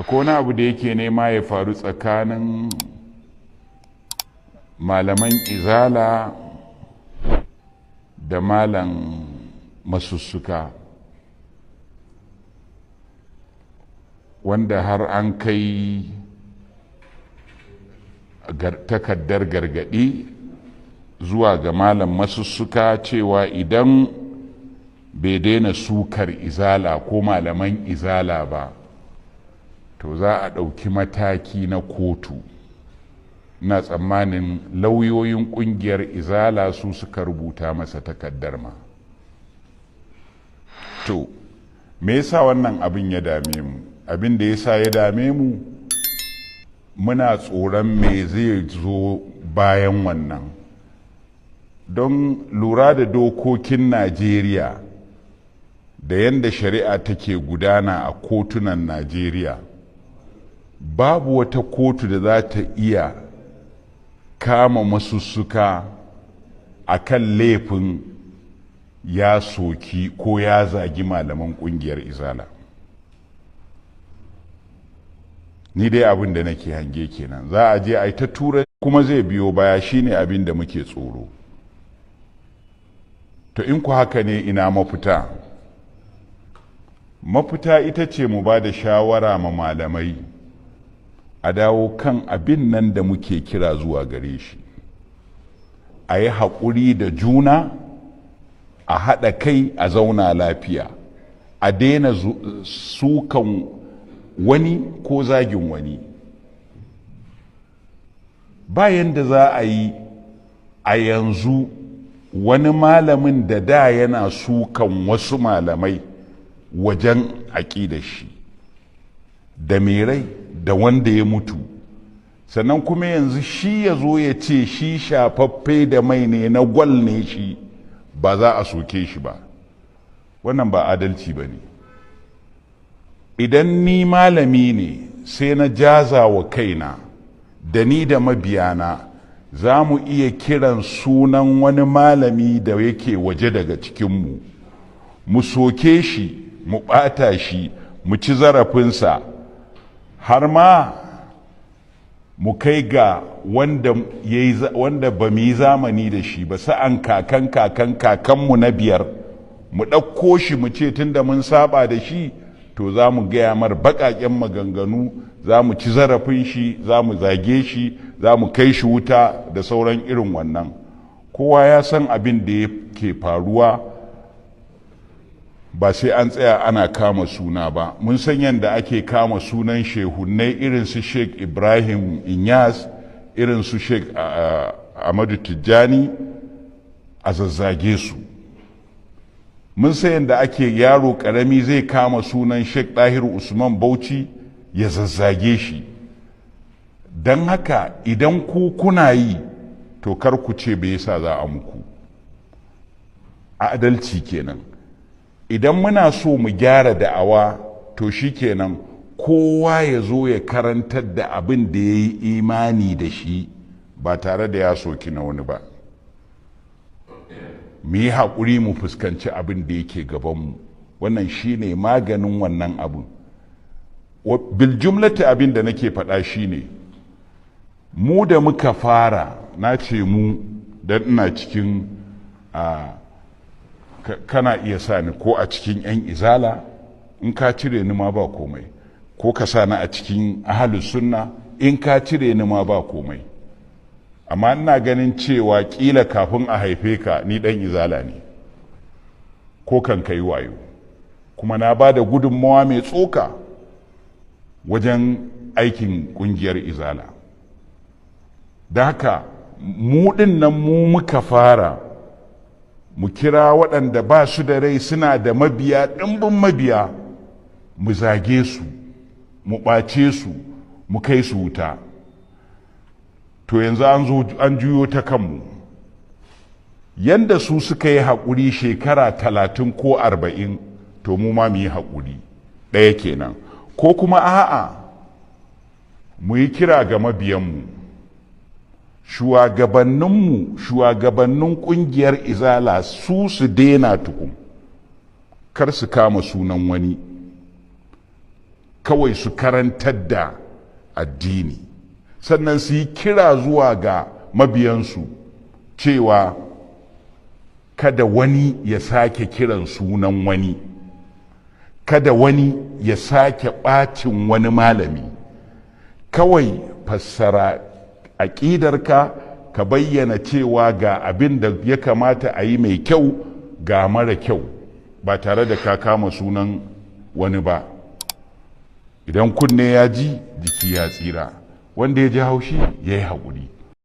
Akwai wani abu da yake nema ya faru tsakanin malaman Izala da Malam Masussuka, wanda har an kai takardar gargaɗi zuwa ga Malam Masussuka cewa idan bai daina sukar Izala ko malaman Izala ba, to za a ɗauki mataki na kotu. Ina tsammanin lauyoyin ƙungiyar Izala su suka rubuta masa takardar ma. To, me yasa wannan abin ya dame mu? Abin da yasa ya dame mu, muna tsoron me zai zo bayan wannan. Don lura da dokokin Najeriya da yadda shari'a take gudana a kotunan Najeriya, babu wata kotu da za ta iya kama Masussuka a kan laifin ya soki ko ya zagi malaman kungiyar Izala. Ni dai abin da nake hange kenan, za a je a yi ta tura kuma zai biyo baya, shine abin da muke tsoro. To in ku haka ne, ina mafita? Mafita ita ce mu ba da shawara ma malamai a dawo kan abin nan da muke kira zuwa gare shi, a yi haƙuri da juna, a haɗa kai, a zauna lafiya, a daina sukan wani ko zagin wani. Bayan da za a yi a yanzu wani malamin da da yana sukan wasu malamai wajen aƙidar shi da mai rai da wanda ya mutu, sannan kuma yanzu shi ya zo ya ce shi shafaffe da mai ne na gwal ne, shi ba za a soke shi ba. Wannan ba adalci ba ne. Idan ni malami ne, sai na jaza wa kaina da ni da mabiyana za mu iya kiran sunan wani malami da yake waje daga cikinmu, mu soke shi, mu ɓata shi, mu ci zarafinsa, har ma mu kai ga wanda, wanda ba mu yi zamani da shi ba, sa'an kakan kakan kakanmu na biyar, mu ɗauko shi mu ce tunda mun saba da shi, to za mu gaya mar baƙaƙen maganganu, za mu ci zarafin shi, za mu zage shi, za mu kai shi wuta da sauran irin wannan. Kowa ya san abin da yake faruwa, ba sai an tsaya ana kama suna ba. Mun san yadda ake kama sunan shehunnai irin su Sheikh Ibrahim Inyas, irin su Sheikh Ahmadu Tijjani, a zazzage su. Mun san yadda ake yaro karami zai kama sunan Sheikh Dahiru Usman Bauchi ya zazzage shi. Don haka idan ku kuna yi, to kar ku ce bai yasa za a muku. Adalci kenan. Idan muna so mu gyara da'awa, to shi kenan, kowa ya zo ya karantar da abin da ya yi imani da shi ba tare da ya soki na wani ba. Mu yi haƙuri, mu fuskanci abin da yake gabanmu. Wannan shi ne maganin wannan abin. Biljumlati, abin da nake faɗa shi ne, mu da muka fara, na ce mu don ina cikin, kana iya sa ni ko a cikin 'yan Izala, in ka cire ni ma ba komai, ko ka sa ni a cikin Ahalus Sunna, in ka cire ni ma ba komai. Amma ina ganin cewa kila kafin a haife ka ni dan Izala ne, ko kan kai wayo, kuma na ba da gudunmawa mai tsoka wajen aikin kungiyar Izala. Da haka mu ɗin nan, mu muka fara mu kira waɗanda ba su da rai, suna da mabiya, ɗimbin mabiya, mu zage su, mu ɓace su, mu kai su wuta. To yanzu an zo an juyo ta kanmu. Yanda su suka yi haƙuri shekara 30 ko 40, to mu ma mu yi haƙuri. Ɗaya kenan. Ko kuma a'a, mu yi kira ga mabiyanmu, shugabanninmu, shugabannin ƙungiyar Izala, su su daina tukun, kar su kama sunan wani. Kawai su karantar da addini, sannan su yi kira zuwa ga mabiyansu cewa kada wani ya sake kiran sunan wani, kada wani ya sake ɓacin wani malami. Kawai fassara aƙidarka, ka bayyana cewa ga abin da ya kamata a yi mai kyau, ga mara kyau, ba tare da ka kama sunan wani ba. Idan kunne ya ji, jiki ya tsira. Wanda ya ji haushi ya yi haƙuri.